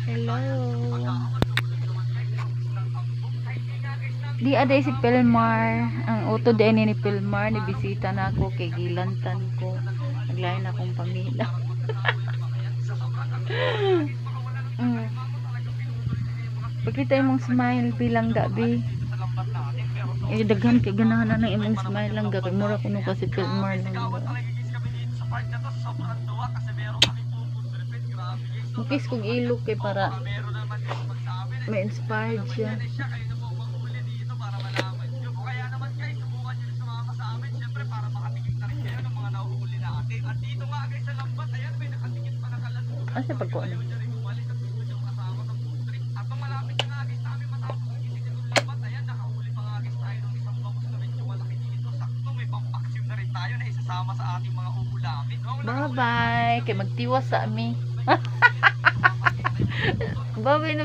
Hello. Di aday si Pilmar. Ang uto di ni Pilmar ni bisita na ako kay gilantan ko. Naglain akong pamilya. Pagkita imong smile bilang gabi. Eh, daghan kay ganahan na ng imong smile lang ga kay mura kuno ka si Pilmar lang ga. Mukis kog ilok kay para ma-inspired siya. Asa pagkuan? Bye-bye. Kay magtiwas sa ami. Bye-bye na.